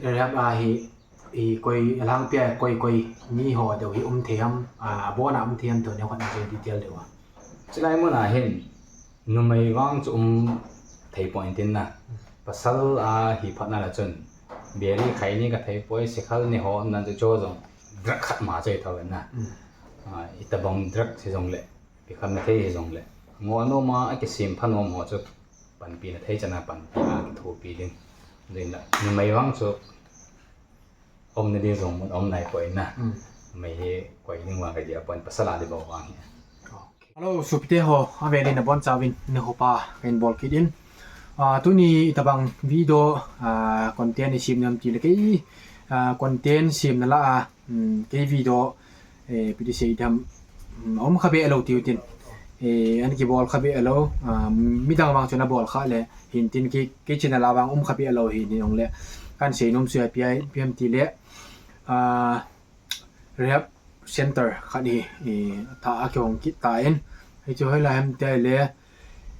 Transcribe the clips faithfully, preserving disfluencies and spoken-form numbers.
Rehab a hi, i koi, alhangpia koi koi mi ho deu hi um thei ham, a, abona um thei ham ti ho neo khat na chu detail deu a. Chulai mun a hin, numei vang chu um thei poi tin na. Pasal a hi phat na la chun, biri khaini ka thei poi, sikhal ni ho nan chu cho jong, drug khat ma choi thau na. A, itabang drug si jong le, pi khat na thei hi jong le. Ngo no ma a kisem pha nom ho chu, panpi na thei chana panpi a kithopi ding. Ding la, numei vang chu, um na ding jong mun um nai poi na. Numei hi koi ding vang ka dia pon pasal a di bou vang hi. Hello, sopite ho, avel in nabonchauvin, nikho pha, kahin bol kit in. A, tuni itabang video, a, content i sem nam ti le kei, a, content sem na la a, um, kei video, eh, pi ti sei dam, um, um kha be lou tiu tin. Eh, an kibol kha be lou, a, midang vang chun abol kha le, hin tin kei, kei channel a vang um kha be lou hin, hin ong le. Kan sei nom sui a pi ai, pi ham ti le, a, rehab center khat hi, eh, tha a kihong kit ta in. Hichu hoilai ham ti le,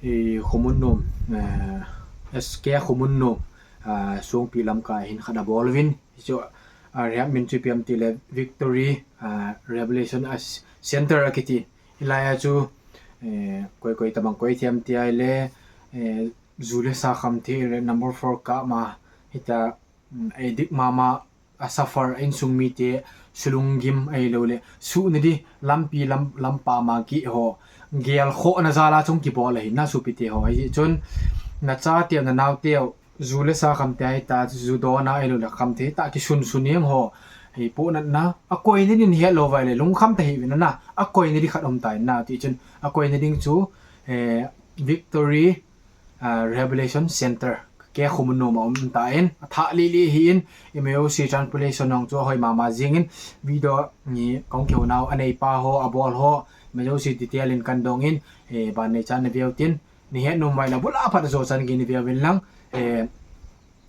eh, Khomunnom, eh, S K Khomunnom, ah, Songpi Lamka hin khat abol uvin. Hichu, ah, rehab min chu pi ham ti le Victory, ah, Rehabilitation, ah, Center akiti. Hilai a chu, eh, koi koi tabang koi thei ham ti le, eh, ju le sa kham thei le number four kap ma hita, um, addict mama a suffer a insung mite, sulunggim ahilou le, suh na di, lampi lam, lampa ma ki ho, gelkhoh na jal a chung kibol ahi, na sopite ho, ahi chun, na chateu, na naoteu, ju le sa kham thei ta, ju dona ahilou le, kham thei ta, kisun sun eng ho, hi po na na, akoi na din het lou vai le, lungkham ta hi vin na, akoi na di khat um ta in na, ti chun, akoi na ding chu, eh, Victory, ah, Rehabilitation Center, K Khomunnom a um ta in, athah lili hi in, i M O C translation nong chu ahoi mama jing in, video ni kong keu nau, anei pa ho, abol ho, M O C detail in kan dong in, eh, ban nei chan na veu tin, ni het nom vai na bula phat jo chan gi ni veu vin lang, eh,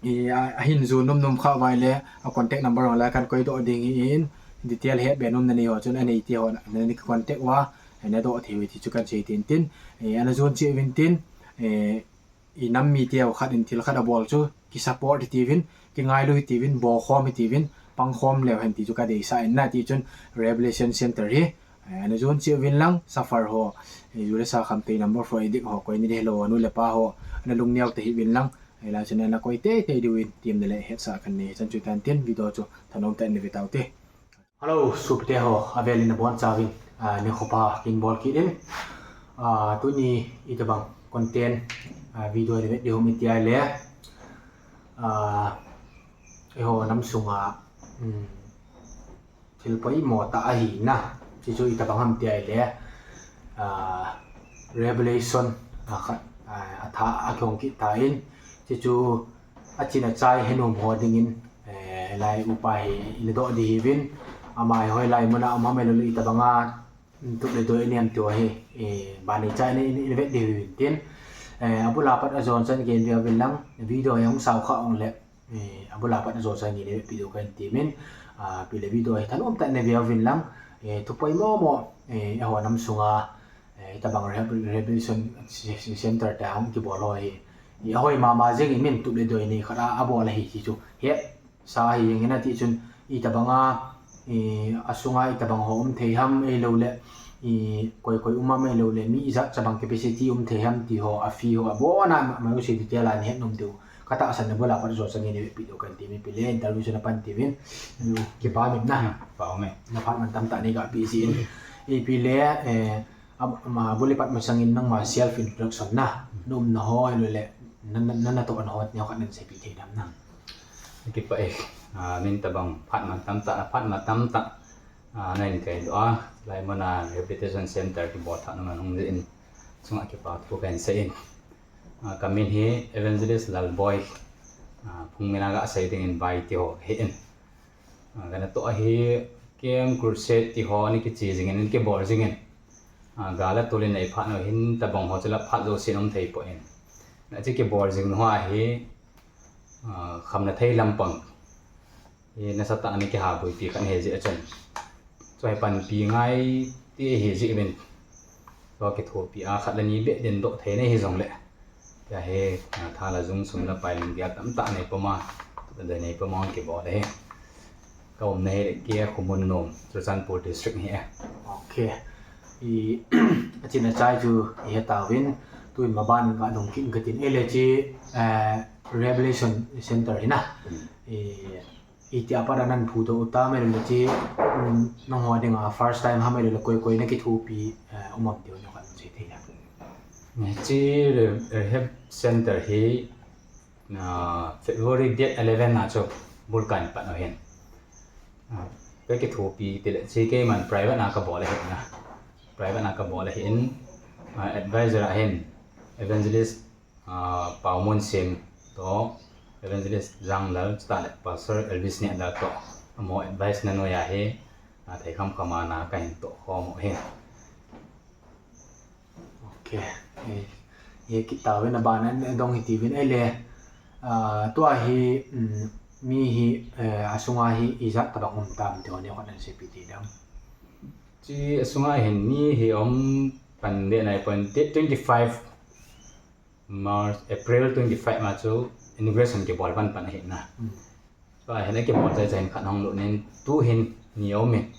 i, a, ahin ju nom nom kha vai le, a contact number ho la kan koi doh ding hi in, detail het be nom na nei ho chun anei ti ho na, na ni contact uva, eh, na doh thei uve ti chu kan sei tin tin, eh, ana jon che vin tin, eh, i nam mite ho khat in thil khat abol chu, ki support hiti vin, ki ngailu hiti vin, bokhom hiti vin, pangkhom leu hen ti chu ka deisah in na ti chun Rehabilitation Center hi, eh, ana jon che vin lang, suffer ho, eh, ju le sa kham thei number four addict ho, koi ni de lo, nu le pa ho, ana lungneo te hi vin lang, eh, la chun ana koi teitei diu in, ti um na le hetsah kan nei, chan chu tan tin, video chu thanom tah in na ve tau te. Hello, sopite ho, avel in nabonchauvin, ah, nikho pha kahin bol kit in. Ah, tuni itabang content, ah, video ni vet ding ham i ti a le, ah, eiho nam sunga, um, thil poimo tah ahi na, hichu itabang ham ti a le, ah, Rehabilitation, ah, khat, ah, atha a kihong kit ta in, hichu achin achai he nom ho ding in, eh, lai upa hi i na doh di hi vin, ama hi hoilai mun a um ham ahilou le itabang a, tup le doi i nei ham ti ho hi, eh, ban nei chan in, in, in vet di hi vin tin, eh, abula pat ajon chan gi ni veu vin lang, video hi hung sao kha ong le, eh, abula pat ajon chan gi ni vet pi diu kan ti min, ah, pi le video hi thanom tah in na veu vin lang, eh, thu poimo mo, eh, eiho nam sunga, eh, itabang rehab-, rehabilitation center te hung kibol ho hi, i ahoi mama jing in min tup le doi nei khat a, abol ahi ti chu hetsah hi jeng in a ti chun itabang a, i asunga itabang ho um thei ham ahilou le, i koi koi um ham ahilou le, mi ijat chabang capacity um thei ham ti ho, a fee ho, abona M O C detail a nei het nom diu. Ka tahsan na bula pat jo chan in nei pi diu kan ti mi pi le interview chu na pan ti vin. Kipa min na. Pa me. Na phat man tam tah nei ga pi si in. I pi le, eh, Am-, ama, buli pat masang in nangma self introduction na, na umna ho, ahilou le, na, na, na, natohna ho, neo khat nei seipeh thei dam na. Kipah e, ah, min tabang, phat man tam tah, phat man tam tah, ah, nei kaidoh a, lai mun a rehabilitation center kibol thah na man hung jeh in, chunga kipa thu kahin sei in. Ah, ka min hi Evangelist Lalboi, ah, phung min a ga sei ding in Bai ti ho kahi in. Ah, ka natoh ahi Camp Crusade ti ho nei kiche jing in, nei kibol jing in. Ah, gal a tol in nei phat nau hin tabang ho chu la phat jouse in um thei poi in. Na chu kibol jing nau ahi, ah, khamna thei lampang. Hi nasatah a nei kihabuipi khat ahi jeh a chun. Chu hi panpi ngai ti ahi jeh in. Chu kithopi a khat le ni beh din doh thei nei hi jong le. Tia hi, ah, tha la jung sum la pai lunggel tamtah nei pom a. Dei nei pamang kibol ahi. Ka umna hi K. Khomunnom, Churachandpur District hi e. Okay. I, achin achai chu i hetauvin, tuin maban ka dong kit katin. Ele chi, eh, Rehabilitation Center hi na. Hmm. I, itia pat a nan phudoh u tam, ele chi, um, nangho dinga first time ham, ele koi koi na kithopi, eh, um am ti ho na kan sei thei na. Chi re-, Rehab Center hi, ah, February date eleven a chu bul kan pan u ahin. Ah, ka kithopi tile chi keiman private a ka bol ahin na. Private a ka bol ahin, ah, advisor ahin Evangelist, ah, Paomunsing toh, Evangelist Janglal, chutah le Pastor Elvis Nehlal toh, amaho advice na noiya hi, ah, thei kham kham a na ka hin toh khom u ahin. Okay. Eh, eh, kitauvin, aban a dong hitiuvin, ele, ah, tua hi, um, mi hi, eh, asunga hi ijat tabang um tam ti ho nei khat nan seipi thei dem? Chi asunga hin mi hi um pan de nai pon, date twenty-five March, April twenty-five ma chu inauguration kibol pan pan ahi na. Hmm. Tua hin a kibol chai chai hin khat hung lut in, tu hin ni a um in.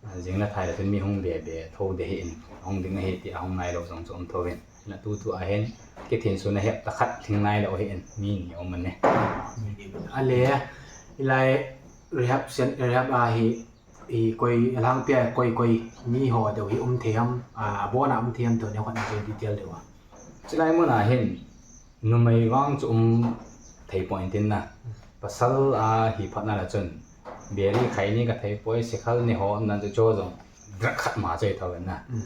Ah, jing le thai le tun mi hung be be tho de hi in, hung ding ahi ti a hung nai lou jong chu um tho in. Na tu tu a hin, kithin sun a hepta khat lhing nai lou hi in, mi ni a um in. Ale, ilai rehab cen-, rehab a hi, i koi, alhangpi a koi koi mi ho deu hi um thei ham, a, abon a um thei ham ti ho nei khat na sei detail deu a. Chilai mun a hin, numei vang chu um thei poi tin na. Pasal a hi phat na la chun, biri khaini ka thei poi, sikhal ni ho nan chu cho jong drug khat ma chei tho na. Mm.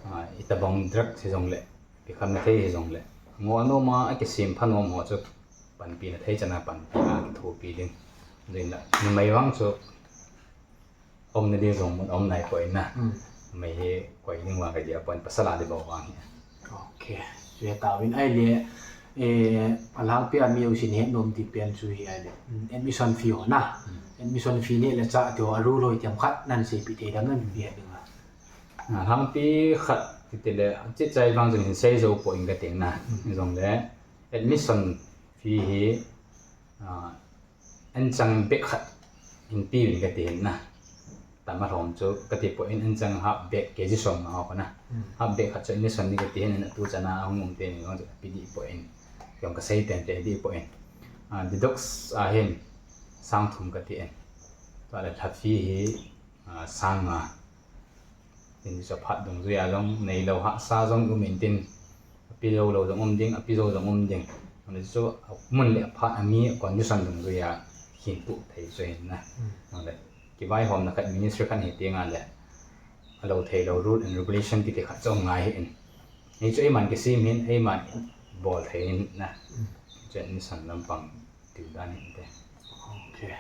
Ah, itabang drug si jong le, ikham na thei hi jong le. Ngo no ma a kisem pha nom ho chu panpi na thei chana panpi a kithopi ding. Ding la, numei vang chu Om na ding jong mun om nai poi na. Mm. Mei hi koi ding vang ka dia pon, pasal a di bou vang hi. Okay. Chu hetauvin, ahile, eh, alhangpi a mi jousen het nom ti pen chu hi ahile, mm, admission fee ho na. Mm. Admission fee neh le chah ti ho a rule ho itiam khat nan seipi thei dem, nan pi het ding a. Alhangpi khat ti ti le, chi chai vang chun hin sei jou poi ka ti na. Mm. Jong le, admission fee hi, ah, Anchang bag khat hin pe uvin ka ti hin na. Tam a lhom chu ka ti poi, anchang half bag, K G som na ho ko na. Hmm. Half bag khat chu admission ni ka ti hin, tu chana a hung um te ni jong chu pe di poi. Jong ka sei ten te di poi. Ah, deduct a hin sang thum ka ti in. Tua le lha fee hi, ah, sang nga. Tin chu aphat dungjui a jong nei lou, hahsa jong um in tin, api jou lou jong um ding, api jou jong um ding. Ani chu mun le aphat a mi condition dungjui a hin tu thei chu hin na. Hmm. Ani kivaihomna khat ministry khat hi ti nga le, a lou thei lou rule and regulation kiti khat chu um ngai hi in. Ni chu eiman kisem hin, eiman bol thei hin na. Hmm. Chu admission lampang Tiu dan in te. Okay.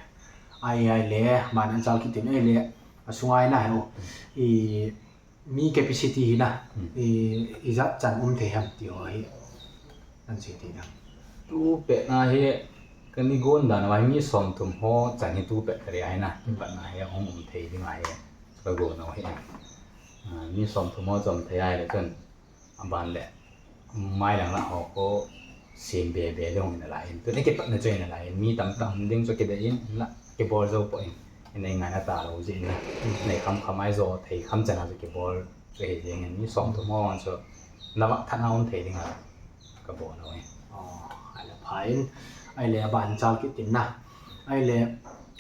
Ai, ai le, man an chal kit in ai le, a sungai na he o. I, mi capacity hi na. Hmm. I, ijat chan um thei ham ti ho hi. An sei thei na. Tu pet na hi, ka ni gon dan a mi som thum ho chan hi tu pet ka ri ai na. Hmm. Pet na hi hung um thei ding ai. Ka gon na hi. Ah, mi som thum ho chom thei ai le chun. Aban le, mailang la ho ko sem be be dong in alai in. Tun i kipatna chu in alai in. Mi tamtah hung ding chu kidei in, la kibol jou poi in. In ei ngaina talou jeh in la. Nei kham kham ai jo thei kham chan a chu kibol chu hi ding in. Mi som thum ho chu na vak than a um thei ding a ka bol lou in. Oh, ai le pha in. Ai le aban chal kit in na. Ai le,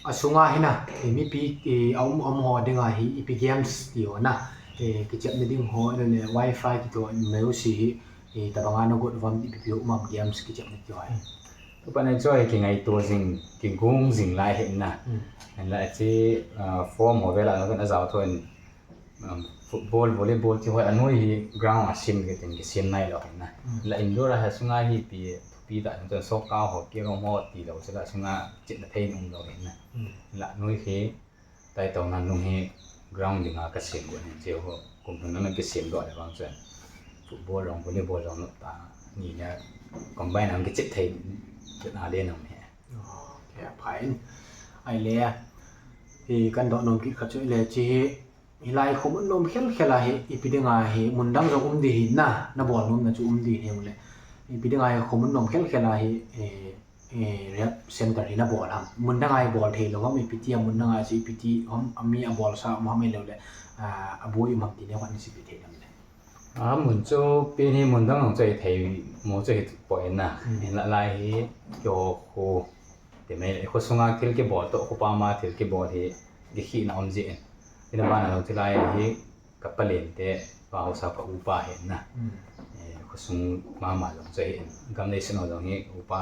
a sunga hi na, eh, mipi, eh, a um, um ho dinga hi, ipi games ti ho na, eh, kichepna ding ho, le, le wifi kiti ho, meusi hi, eh, tabanga na got vam ipi pi um am games kichepna ti ho hi. Tu pa na chu hi kingaito jing, kigong jing lai hi na. Hmm. An la chi, ah, form ho vela na kan ajao tho in, Um, football, volleyball ti ho a noi hi ground a sim ke tin kisem nai lou na. Mm. La indoor a ha sunga hi pi, pi ta chun soccer ho, carrom ho ti lou chula sunga chitna thei um lou na. Mm. La noi hi tai tau na nung hi ground dinga ka sem go ni che ho. Kum thum na kisem do le bang chen. Football jong, volleyball jong nop ta ni na combine ang kichit thei na le nang he. Oh, okay, fine. Ai le, hi kan do nom kit kha chu le chi hi Hilai khomun nom khel khel a hi, ipi dinga hi, mun dang jong um di hi na, na bol nom na chu um di hi le. Ipi dinga hi khomun nom khel khel a hi, eh, eh, rehab center hi nabol ham? Mun dang a hi bol thei lou ham, ipi ti a mun dang a chu ipi ti ham, ami abol sa um ham, ahilou le, ah, aboi um ham ti neo khat nasei peh thei ham le? A, mun chu pen hi mun dang dang chu hi thei mo chu hi poi na. Hmm. Hinlah lai hi keiho khu ti mai le, kho sunga thil kibol toh, kho pam a thil kibol hi kikhehna um jin. Ina bana jong chu lai hi ka palen te pa hausa pa upa ahin na. Hmm. Eh, khosung mama jong chu ahin. Gam nation ho jong hi upa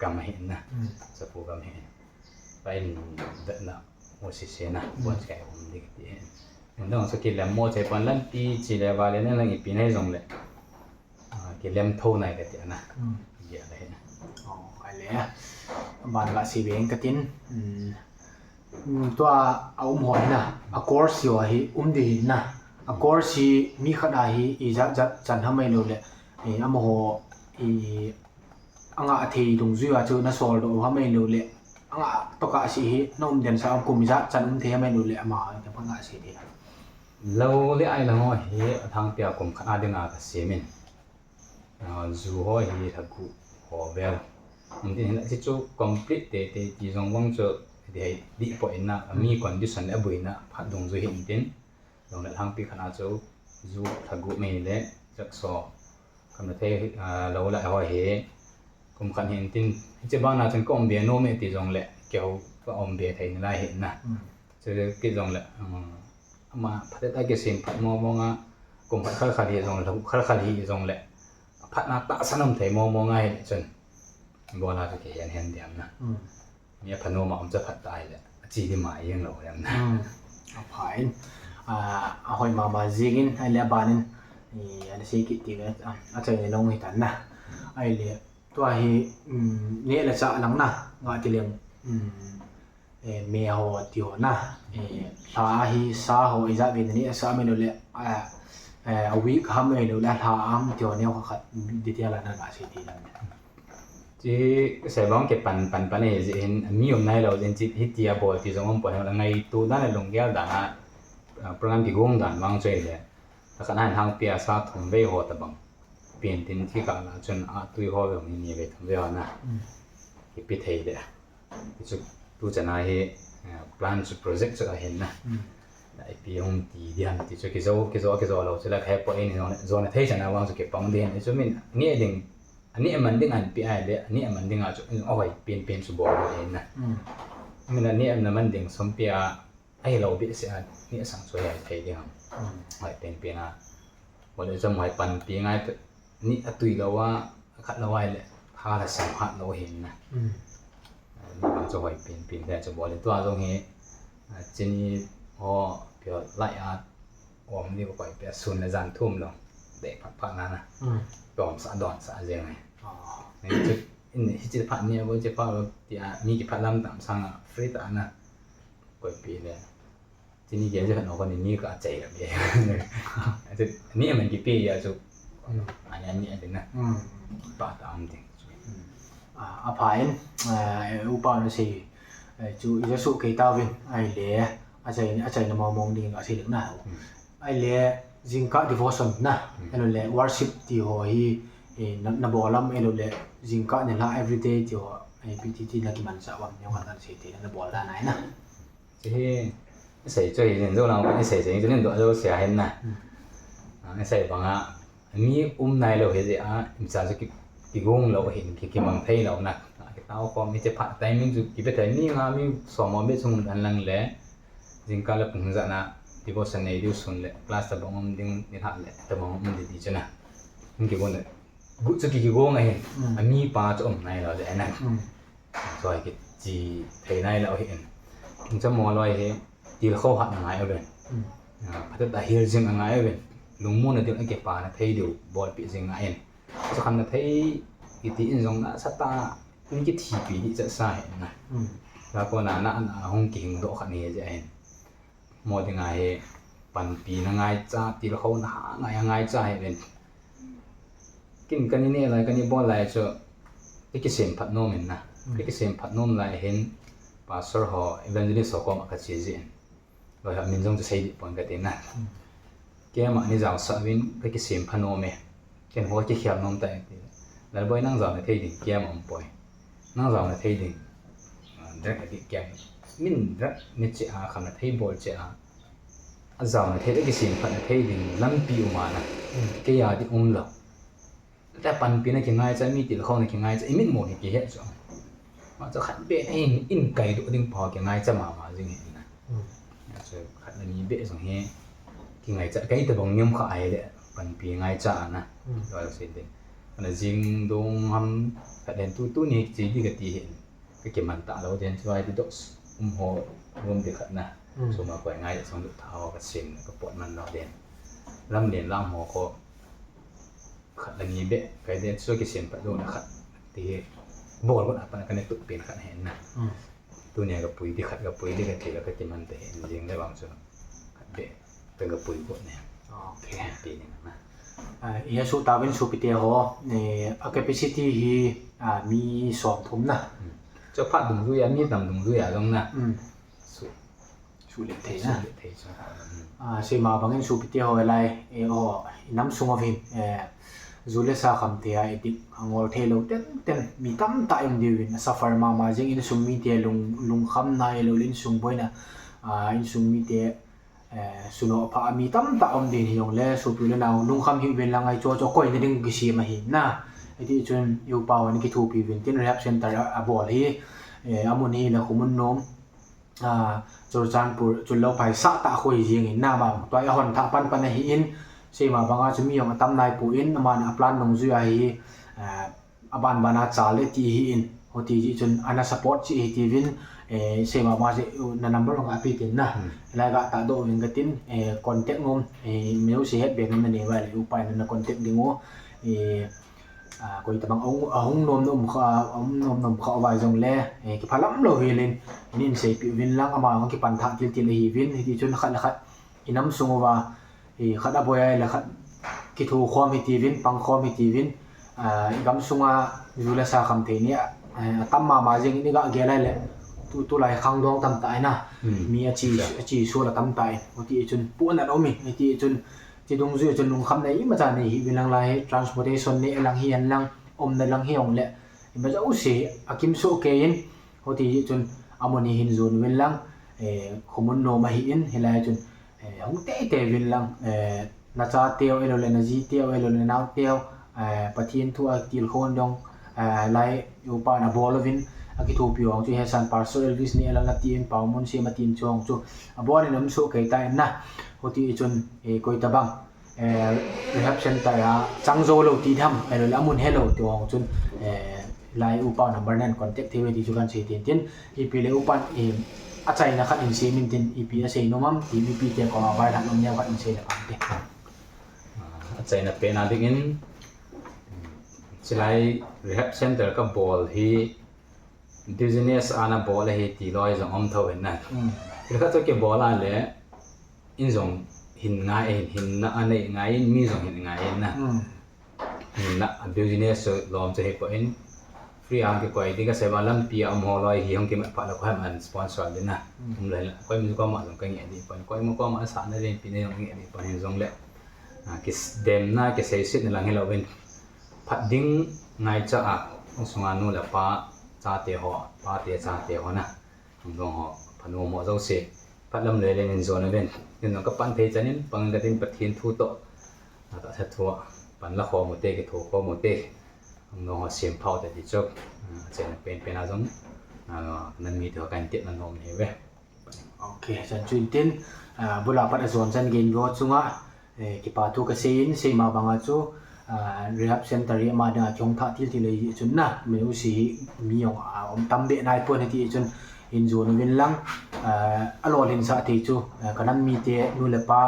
gam ahin na. Hmm. Sapu gam ahin. Pa in vetna mo sese na. Hmm. Bon kai um ding ti ahin. Mun dang chu kilem mo che pan lampi chi le va le na lang ipi nei jong le. Ah, kilem tho nai kati na. Hmm. Ya le ahin. Oh, ahile. Ban la si beng katin. Hmm. Hmm, tua a um ho hi na, a course hi, hi um ding hi na. A course hi mi khat a hi ijat jat chan ham ahilou le, eh, amaho, eh, anga thei dungjui a chu nasol doh ham ahilou le, anga toh kah seh hi na um den sa, kum ijat chan um thei ham ahilou le, ama hi anga sei thei. Lou le ai lang ho hi athang pia kum khat a dinga ka sem in. Ah, ju ho hi lha gup ho vel. Um, tin hinlah hichu complete teitei ti jong vang chu dih, dih poi na, ami condition le abuina phat dungjui hin tin. Jong le lhangpi khat a chu ju lha gup mai le jakso. Kam le thei, ah, lou le ho hi kum khat hin tin. Hiche bana chun ka um be nom e ti jong le keiho ka um be thei nalai hin na. Mm. Chu kit jong le, um, Ama phatah a kisem phat mong mong a, kum khat khal khal hi jong le, khal khal hi jong le, phatna tahsan um thei mong mong a hi chun, bol a chu kihen hen diam na. Mm. Mi apha nom a um cha phat ta hi le, achi di ma jeng lou diam na. Mm. Apha in, a, ahoi mama jing in, ahile aban in, i, ana sei kit ti le, a, achaina long hi tan na. Ahile, Tua hi, um, neh le chah lang na, nga ti leng, um, eh, me ho ti ho na, eh, lha hi sa ho ijat vei na neh sa ahilou le, ah, eh, a week ham ahilou le, lha ham ti ho neo khat khat detail a na ga sei ti lang. Chi sei bang kipan, pan, pan e jeh hin, mi um nai lou jeh hin chi, hiti a bol ti jong um pon, ngaito dan le lunggel dan a, ah, program kigong dan vang chu ahile. Takhat hin hangpi a sa thum vei ho tabang. Pen tin thi kah la chun a tui ho vei ni vei thum vei ho na. Mm. Kipe thei le. Ti chu tu chan a hi, eh, plan chu project chu ahin na. Mm. Na ipi hung ti diam ti chu kijo, kijo, kijo lou chu la khai po in jong, jong na thei chan a vang chu kipang din. Chu min nge ding, ani man ding an pi ai le, ani man ding a chu ahoi pen pen chu bol in na. Mm. Min ani na man ding som pi a Ahilou behseh a, ni asang chu ahithei ding ham. Mm. Hoi penpen a. Bole jam hoi panpi ngai pe, ni atui lou a, akhat lou a ahile, tha la sang hat lou ahin na. Mm. Ni bang chu hoi penpen le chu bole tua jong hi, a, chini ho pio lai a, om ni ko koi pe sun le jan thum lou. Dei phat phat na na. Mm. Dom sa don sa jeng ai. Oh. Ni chu, in hichi phat ni a, bole chi phat lou ti a, ni ki phat lam tam sang a, free ta na. Koipi le. Chini gel je khat no ko ni ni ka chai la be. Ati ni man kipe ya chu. Mm. Ani ani ati na. Mm. Pa ta am ding. Mm. Ah, apha in, ah, upa na sei, eh, chu ija su kei ta vin, ahile, achai, achaina mong mong ding asei ding na. Mm. Ahile, jingkah devotion na, mm, ahilou le worship ti ho hi, eh, na, na bol am ahilou le, jingkah nilhah everyday ti ho, eh, ipi ti ti na kimanchah uvam, neo khat kan sei te, na bol dan ahi na. Chu hi, isei chu hi jin jou lang, isei chu hi jin doh jou sia hin na. Hmm. Ah, isei bang a, mi um nai lou hi jeh a, imcha chu ki, kigong lou hin, ki, kimang thei lou na. Ah, kitao khom, mi che phat timing chu, kipe thei mi nga, mi som mo be chung dan lang le. Jingkah le pung jat na, devotion nei diu sun le, class tabang um ding, nilhah le, tabang um ding ti chu na. Hung kigong le. Gut chu ki, kigong ahin, hmm, ami pa chu um nai lou le na. Hmm. Choi kichi thei nai lou ahin. Chamo loi hi, tilkhou hatna ngai uvin. Mm. Ah, phatah a hil jing angai uvin. Lungmonna ding a kipana thei diu, bolpi jing ngai in. Chukhamna thei kiti in jong nasatah a, in kithipi ding chat sa ahin na. Mm. Lakona na, na hung kihing doh khat ni jeh ahin. Mo dinga hi panpina ngaicha, tilkhouna ngaicha hi ven. Kin kani neh lai, kani bol lai chu, ka kisem phat nom in na. Mm. Ka kisem phat nom lai hin, pastor ho, evangelist ho koma ka che jin. Loi ho min jong chu sei dih pon ka ti na. Mm. Keima ni jaosah uvin, ka kisem phat nom e. Ken ho kikhel nom tai ti. Lalboi nang jao na thei ding keima um poi. nang jaona thei ding, ah, drug addict keng, min drug ne cheh a, khamna thei bol cheh a, ajaona thei, akisemphatna thei ding lampi um a na. Hmm. Kei a ding umlou. Tua panpina kingaicha, mi tilkhouna kingaicha, i mitmu hi kihe chu. Ama chu khat beh in, in kaidoh ding pa kingaicha mama jing hi na. Hmm. Chu khat le ni beh jong hi kingaicha, kei tabang niam kha ahile panpi ngaicha na. Hmm. Tua sei ding. Ana jing dong ham khat len tu, tuni chi di kati hi. Ka kiman talou den chu ai di dos um ho room di khat na. Hmm. Sum a koi ngai song du tha ho ka sem ka pot man lou den. Lam len lam ho ko. Khat le ni beh, kai den chu kisemphat lou na khat. Ti hi, bol got a pat na ka ne tup pen khat hen na. Hmm. Tunia ka pui di khat, ka pui di khat ti la ka kiman te hen, jing le vang chu. Khat beh, pen ka pui got ne. Okay. Ti ni na. Ah, i ha su ta vin su pi te ho, eh, a capacity hi, ah, mi som thum na. Hmm. Chu phat dungjui a, mi tam dungjui a jong na. Hmm. Su. Su le thei na. Su le thei chu. Hmm. Ah, sei ma bangin su pi te ho lai, eh, o, i nam sung uvin, eh, ju le sa kham te a, i dik a ngol thei lou ten ten, mi tamtah i um diu vin, a suffer mama jing insung mite lung, lungkham na, i lo insung boina, ah, insung mite, eh, suno pha mi tamtah um din hi jong le, su pi le nau lungkham hi vin lang ai cho cho koi na ding kisem ahi na. Hiti chun, i upa hon kithopi vin tin rehab center a, a bol hi, eh, amun hi la Khumun nom, ah, Churachandpur, Chullo phai sah tah khu hi jing in na ma, tua a hon thah pan pan ahi in, sei ma banga chu mi jong atam nai pu in, aman a plan nung jui ahi, ah, aban ban a chal le ti hi in, hoti ji chun ana support chi hi ti vin, eh, sei ma banga chu na number jong api tin na, hmm, lai ga ta do vin ka tin, eh, contact nom, eh, meu si het be nom na ne vai le upa in na contact ding u, eh, Ah, koi tabang ahung, ahung nom nom kha, ahung nom nom kha vai jong le, eh, kiphalam lou hi lin, nin sei pi vin lang ama hung kipan tha til til hi vin, hiti chun khat le khat, i nam sung uva, eh, khat a boi ai le khat, kithu khom hi ti vin, pang khom hi ti vin, ah, i gam sunga ju le sa kham thei ni, eh, atam mama jing ni ga gel ai le, tu, tu lai khang dong tam ta ai na, hmm, mi a chi, ja, a chi su la tam ta ai, hiti chun pu na lo mi, hiti chun, Chi dungjui chun lungkham nei imacha nei hi vin lang lai, transportation nei lang hi an lang, umna lang hi ong le, imacha u si a kim so ke in, hoti hi chun amun hi hin jun vin lang, eh, Khumun nom ahi in, hilai chun, eh, hung tei tei vin lang, eh, na cha teu, elo le na ji teu, elo le nau teu, eh, Pathian thu a til khon dong, eh, lai upa na bol vin, a kithopi ong chu, he san Pastor Elvis ni elo na tin, Pau Mun si ma tin chong chu, a bol in um so ke ta in na, hoti hi chun, eh, koi tabang, eh, rehab center a chang jou lou ti tham, eh, lou le amun helou ti ong chun, eh, lai upa number nan contact thei ve ti chu kan sei tin tin, ipi le upan, eh, achaina khat in sei min tin, ipi asei nom am, ti mipi te koma vai lhan nom neo khat in sei le pang te. Ah, achaina pen a ding in, chilai rehab center ka bol hi, business ana bol ahi ti loi jong um tho in na. Hmm. Thil khat chu kibol a le, in jong hin ngai, hin, hinna anei ngai in, mi jong hin ngai in na. Hmm. Hinna, a business chu lom chu hi ko in, free a kikoi ding ka sei ba lampi a um ho loi hi hung kimat pha le ko ham an sponsor ding na. Hmm. Um le la, koi mi koma jong ka nge ding pon, koi mi koma sa na len pi na jong nge ding pon hin jong le. Ah, kis-, demna, kiseisetna lang hilou vin. Phat ding ngaicha a, sunga nu le pa, chate ho, pate chate ho na. Hung dong ho, phanom ho jouse. Phat lam le le nin jon uvin. Nin jong ka pan thei chan in, pang ka tin Pathen thu toh. Atahsa thu a, pan la khom u te, kitho khom u te. Hung dong ho sem phau te ti chu. Ah, achaina pen pen a jong. Ah, nan mi te ho kan tep na nom nei ve. Ok, chan chu in tin, ah, bula pat a jon chan gen vo chunga, eh, kipa thu ka sei in, sei ma banga chu, ah, rehab center hi ama dinga kiong tha til til hi chun na, mi u si hi mi ong a um tam be nai pon hi ti chun in jon uvin lang, ah, a lolhin sa thei chu, ah, ka nam mi te nu le pa,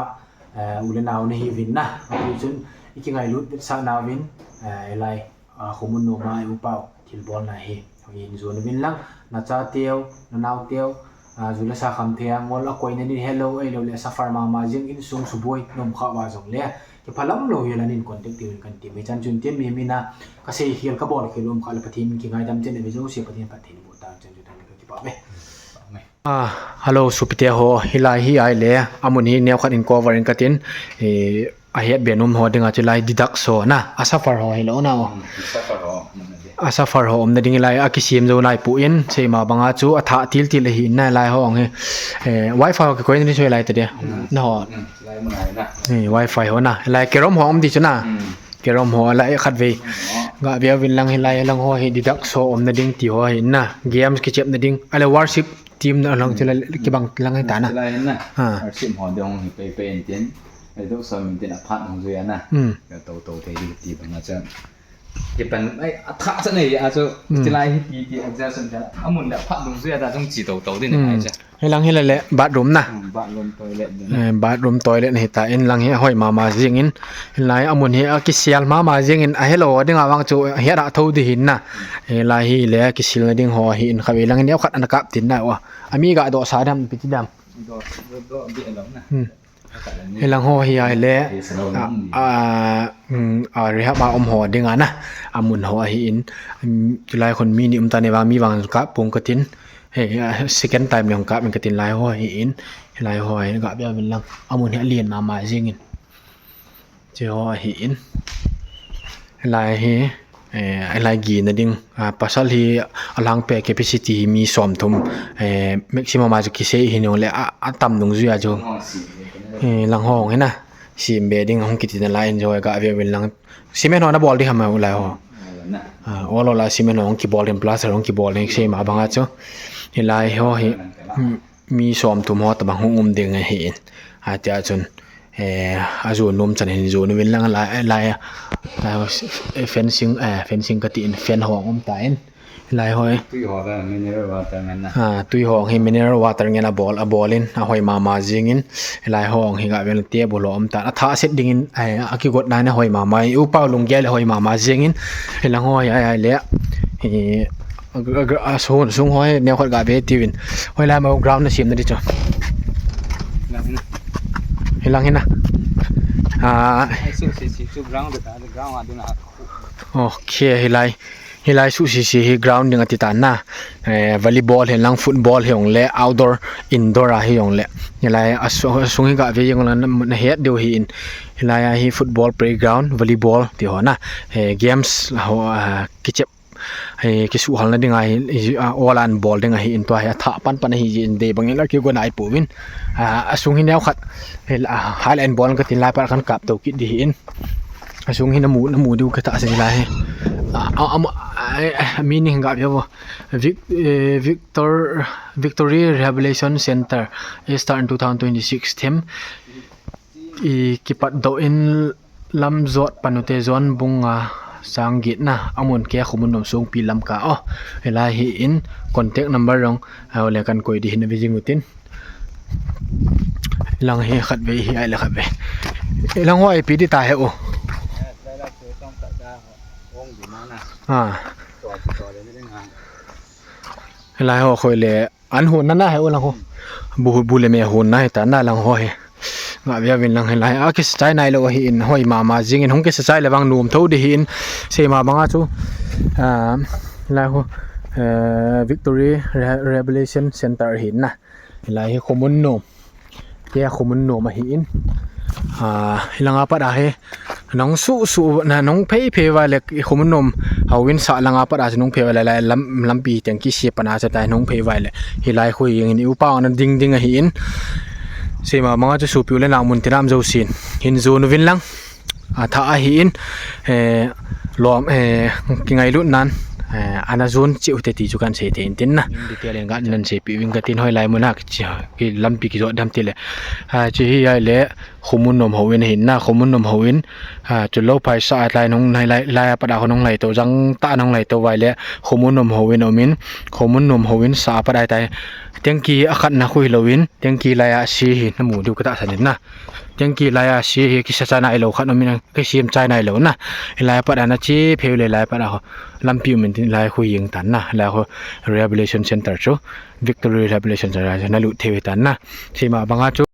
ah, u le nau na hi vin na, ti chun i kingailut sa na vin, ah, lai. A, Khomun nom a i upa u thilbolna hi, hoi in jon uvin lang, na chateu, na nauteu, a, ju le sa kham thei a, ngol a koina ni helou, ahilou le suffer mama jing insung suboi, nom kha uva jong le, kiphalam lou hi la nin contact tiu in kan ti mai chan chun tin mi mina, ka sei khel ka bol khel um kha le Pathen kingaidam chen a ve jouse Pathen phatthei boh tang chan chu tan ka kipa ve. A, hello, sopite ho, hilai hi ahile, amun hi neokhat in cover in katin, eh, ahet be nom ho dinga chu lai deduct so na, a suffer ho hilou na o. Hmm, suffer ho, hmm, a suffer ho umna ding lai a kisem jou nai poi, seima banga chu athah til til ahi na lai ho hi. Eh, wifi ho kikoi na ding chu lai ta dia. Na ho. Hmm, lai mun ai na. Eh, wifi ho na. Lai carrom ho um di chu na. Hmm. Carrom ho lai khat vei. Ga veu vin lang hi lai lang ho hi deduct so umna ding ti ho hi na. Games kichep na ding. Ale worship team na lang chu lai kibang lang hi ta na. Lai na. Ha. Worship ho dong hi pei pei in tin. Ai do so min tin a phat hung zui a na. Hmm. Ka to to thei di ti banga chu. Kipan ai athah cha nei a chu. Hmm. Tilai hi ti ti exercise cha. Amun da phat dung zui a ta jong chi to to din. Hmm. Ai cha. Hi lang hi la le bathroom na. Hmm, bathroom toilet din. Eh, bathroom toilet hi ta in lang hi hoi mama jing in. Lai amun hi a kisel mama jing in a hello ding a vang chu hi ra tho di hin na. Hi lai hi le kisil na ding ho hi in kha ve lang in khat an kap tin na wa. Ami ga do sa dam piti dam. Do do do di alam na. Hmm. Hi lang ho hi ai le, a, a, um, a, rehab a um ho ding a na, amun ho ahi in, um, tulai khun mi ni um ta ne vang mi vang kap pung ka tin, he, a, second time le hung kap in ka tin lai ho ahi in, hi lai ho ahi ga bia min lang, amun hi alen mama jing in, che ho ahi in, hi lai hi, Eh, lai gi na ding, ah, pasal hi a lang pe capacity hi mi som thum, eh, maximum a chu kisei hi nung le a, a tam nung zui a chu. Eh, lang ho hong hi na. Sim be ding hong kiti na lai in jo ga ve vel lang. Cement ho na bol di ham u lai ho. Ah, ol ol a cement ho hong kibol ding plaster hong kibol ding seima banga chu. Hi lai ho hi. Hmm. Mi som thum ho tabang hung um ding ahi in. Atia chun, eh, a jon nom chan hin jon uvin lang lai, lai, lai, eh, fencing, eh, fencing ka ti in fan ho um ta in. Lai ho. Tui ho la mineral water ngen na. Ah, tui ho hi mineral water ngen a bol, a bol in, a hoi mama jing in. Lai ho hi ga vel table ho um ta. A tha set ding in, eh, a kigot nai na hoi mama. Upa lunggel hoi mama jing in. Lang ho ai, ai le. Eh, A, a, a, sung, sung hoi, neo khat ga ve tiuvin. Hoi lai ma ground na sim na di chu. Lang hi na. Hi lang hi na. Ah. Ai, su si si chu ground ta, ground a ding a. Okay, hi lai. Hi lai su si si hi ground ding ati ta na. Eh, volleyball hi lang football hi ong le outdoor, indoor a hi ong le. Hi lai a su, a sung hi ga ve jeng la na, na het deu hi in. Hi lai a hi football playground, volleyball ti ho na. Eh, games ho, ah, kichep. Hei, kisuhal na ding ahi, hi, a, ol an bol ding ahi in tua hi, a tha pan pan ahi jin dei bang in la kigo nai pouvin. A, a sung hi neo khat, hei, a, hal an bol ka tin lai par kan kap to kit di hi in. A sung hi na mu, na mu diu ka ta sin lai hi. A, a, a, a, a, meaning ga bia bo. Vic-, eh, Victor, Victory Rehabilitation Center, eh, start in two thousand twenty-six thim. I kipat doh in lam jot pan u te jon bung nga sang get na, amun ke Khomun nom Songpi lam ka o. Hi lai hi in contact number jong, a, le kan koi di hin a ve jing u tin. Lang hi khat ve hi ai le khat ve. Lang ho ai pi di ta he o. Ah. Hi lai ho khoi le An hon na na he u lang ho. Bu, bu le me hon na he ta na lang ho he. Nga via vin lang he lai. A kisa chai nai lo hi in hoi mama jing in hung kisa chai le vang nom tho di hi in. Seima banga chu. Ah, lai ho. Eh, Victory Re-, Rehabilitation Center hi na. Lai hi Khomun nom. Ke Khomun nom ahi in. Ah, hi langa pat a hi. Nong su su na nong phei phei vai le Khomun nom houin sa langa pat a nong phei vai le lam, lampi teng kisi pana cha tai nong phei vai le. Hi lai khu jeng in upa na ding ding ahi in. Seima banga chu supiu le nang mun tinam jo sin. Hin jo nu vin lang. A tha ahi in. Eh, lom, eh, kingailut nan. Eh, ana jon chi u te ti chu kan sei te in tin na. In detail in kan nan sei pi vin ka tin hoi lai mun a ki chi, ki lampi ki jot dam ti le. Ah, chi hi ai le. Khomun nom houin ahi na, Khomun nom houin, ah, chu lo phai sa a tlai nung nai lai, lai a pat a nung lai to, jang ta nung lai to vai le, Khomun nom houin um in, Khomun nom houin sa a pat a tai. Tengki a khat na khu hi lo in, tengki lai a si hi na mu diu ka ta san in na. Tengki lai a si hi kisa cha nai lo khat um in, kisem chai nai lo na. Hi lai a pat a na chi pheu le lai a pat a ho. Lampi um in tin lai khu jeng tan na, lai khu rehabilitation center chu, Victory Rehabilitation Center na lut thei tan na. Seima banga chu.